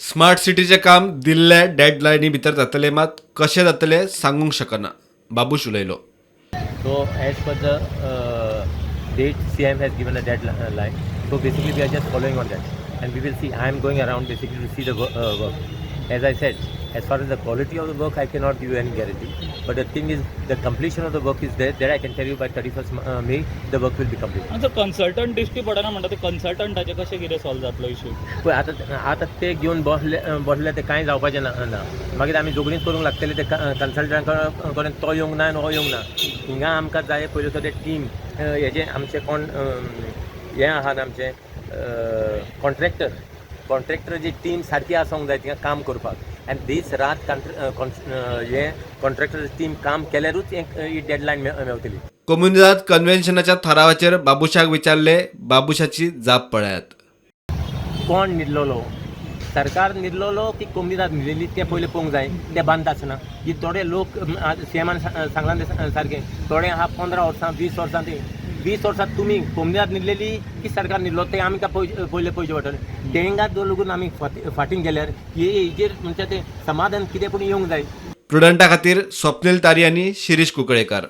Smart सिटीचें काम दिल्ल्या डेडलायनी भितर जातलें, मात कशें जातलें सांगूंक शकना, बाबूश उलयलो. So as per the date, CM has given a deadline. So basically we are just following on that, and we will see. I am going around basically to see the work. As I said, as far as the quality of the work, I cannot give you any guarantee. But the thing is, the completion of the work is there. There I can tell you by 31st May, the work will be complete. आनी sir, consultant दिश्टी पडना म्हणटा, ते कन्सल्टंटाचे कशें कितें solve जातलो issue? पळय, आतां आतां ते घेवन बसले बसले ते कांय जावपाचें ना ना. मागीर आमी झगडींच करूंक लागतले ते कन्सल्टंट कडेन. तो येवंक ना आनी हो येवंक ना. हिंगा आमकां जाय पयलीं सगळे टीम हेजे आमचे कोण हें आहात आमचे कॉन्ट्रॅक्टर. कॉन्ट्रॅक्टराची टीम सारकी आसूंक जाय थिंगा काम करपाक आनी दीस रात हे कॉन्ट्रॅक्टर टीम काम केल्यारूच ही डेडलायन मेवतली. कोमुनिदाद कन्व्हेन्शनाच्या थारावाचेर बाबूशाक विचारले, बाबूशाची जाप पळयात. कोण न्हिदलेलो? सरकार न्हिदलेलो की कोमुनिदाद न्हिदलेली तें पयलीं पळोवंक जाय. ते बांदता आसतना की थोडे लोक सीएमान सांगलां तें सारकें, थोडे आहा 15 वर्सां, 20 वर्सां. ती 20 वर्सां तुमी कोमुनिदाद न्हिदलेली की सरकार न्हिदलो तें आमकां पयलें पळोवचें पडटलें. तेंकां लागून आमी फाटीं गेल्यार हे हेजेर म्हणजे तें समाधान कितें पूण येवंक जाय. प्रुडंटा खातीर स्वप्नील तारी आनी शिरीष कुंकळेकर.